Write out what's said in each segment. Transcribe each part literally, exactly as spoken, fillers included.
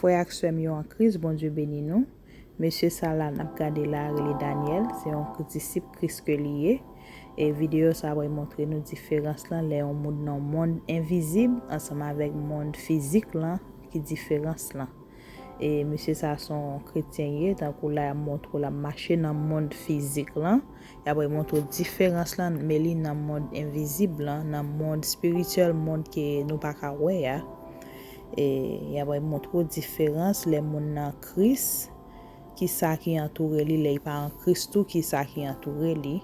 Frè ak sè m yo an Kris, Bondye beni nou. Mesye sa la n ap gade la rele Daniel, se yon disip Kris ke li ye. E videyo sa a pral montre nou diferans lan lè yon moun nan mond envizib ansanm avèk mond fizik lan, ki diferans lan. E mesye sa a se yon kretyen ye, tankou la y ap montre w l ap mache nan mond fizik lan. Y ap montre w diferans lan, men li nan mond envizib lan, nan mond espirityèl, mond ke nou pa ka wè a. E y ap montre w diferans lè moun nan Kris, ki sa ki antoure li, lè li pa an Kris tou, ki sa ki antoure li.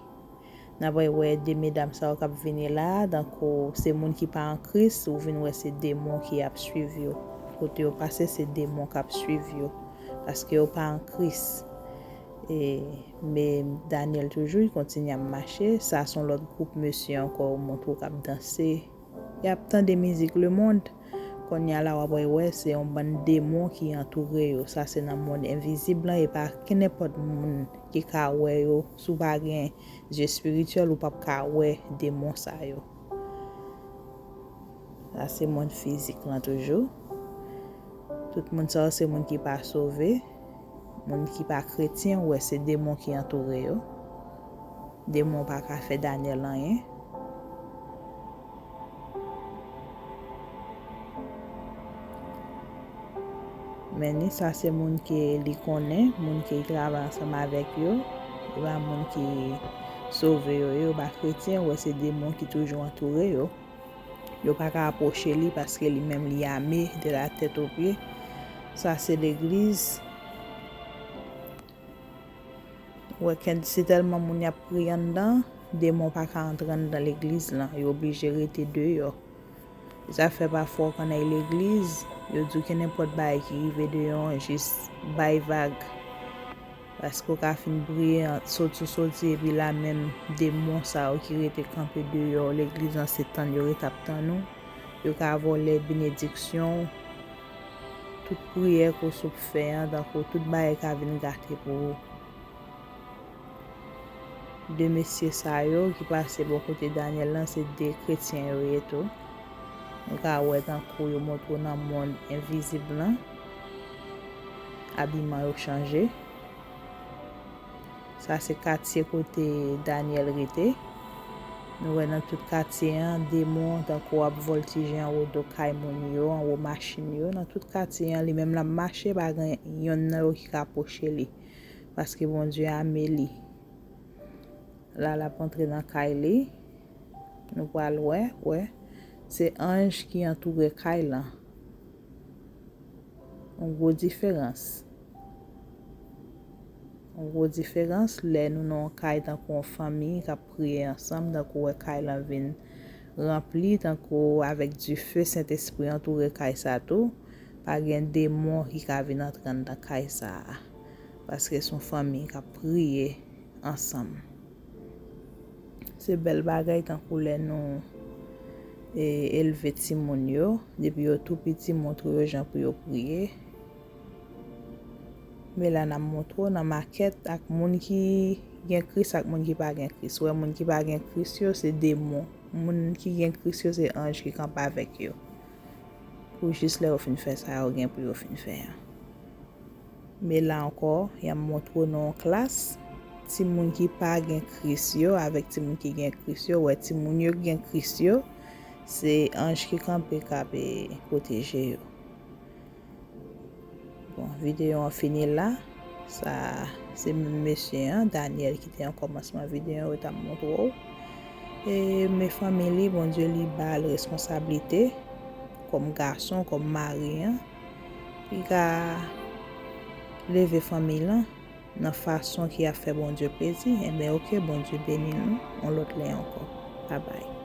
N ap wè de medam sa yo k ap vini la, tankou se moun ki pa an Kris, ou vin wè se demon ki ap swiv yo. Kote yo pase, se demon k ap swiv yo, paske yo pa an Kris. E, men Daniel toujou, li kontinye ap mache. Sa se yon lòt gwoup mesye ankò, yo montre w k ap danse. Y ap tande mizik lemonn. Kounye a la, w ap wè se yon bann demon ki antoure yo. Sa se nan mond envizib lan, e pa kenenpòt moun ki ka wè yo. Si w pa gen zye espirityèl, ou p ap ka wè demon sa yo. Sa se mond fizik lan toujou. Tout moun sa yo se moun ki pa sove. Moun ki pa kretyen, ou wè se demon ki antoure yo. Demon pa ka fè Daniel anyen. Men ni sa se moun ke li konnen, moun ke li travay ansanm avèk yo. E pa moun ki sove yo ye, yo pa kretyen, ou wè se demon ki toujou antoure yo. Yo pa ka apwoche li paske li menm li ame de la tèt o pye. Sa se legliz. Ou wè, si tèlman moun y ap priye anndan, demon pa ka antre anndan legliz lan. Yo oblije rete deyò. Se sa fè pafwa w konn al legliz, yo di w kenenpòt bagay ki rive deyò an, jis bay vag. Paske w ka fin priye, soti w soti, epi la menm demon sa yo ki rete kanpe deyò legliz lan, se tann yo rete ap tann ou. Yo ka vòlè benediksyon w. Tout priyè ke w sot fè an, tankou tout bagay ka vin gate pou ou. De mesye sa yo ki pase bò kote Daniel lan, se de kretyen yo ye tou. Nou ka wè tankou yo montre w nan mond envizib lan. Abiman yo chanje. Sa se katye kote Daniel rete. Nou wè nan tout katye an, demon tankou ap vòltije anwo do kay moun yo, anwo machin yo. Nan tout katye an, li menm l ap mache, pa gen yonn nan yo ki ka pwoche li. Paske Bondye ame li. La, l ap antre nan kay li. Nou pral wè, wè. Se anj ki antoure kay lan. Yon gwo diferans. Yon gwo diferans lè nou nan yon kay tankou yon fanmi k ap priye ansanm, tankou wè kay lan vin ranpli, tankou avèk dife Sentespri antoure kay sa tou. Pa gen demon ki ka vin antre anndan kay sa a. Paske se yon fanmi k ap priye ansanm. Se bèl bagay tankou lè nou, e, elve timoun yo, depi yo tou piti, montre yo jan pou yo priye. Men la, n ap montre w nan makèt ak moun ki gen Kris ak moun ki pa gen Kris. Ou wè, moun ki pa gen Kris yo, se demon. Moun ki gen Kris yo, se anj ki kanpe avèk yo. Pou jis lè yo fin fè sa yo gen pou yo fin fè an. Men la ankò, y ap montre w nan yon klas. Timoun ki pa gen Kris yo avèk timoun ki gen Kris yo, wè timoun yo ki gen Kris yo, se anj ki kanpe k ap, e, pwoteje yo. Bon, videyo an fini la. Sa, se menm mesye an, Daniel, ki te an kòmansman videyo an, yo t ap montre w. E, men fanmi li, Bondye li ba l responsablite kòm gason, kòm mari an. Li ka leve fanmi lan nan fason ki ap fè Bondye plezi. Enben, oke, Bondye beni nou yon lòt lè ankò. Babay.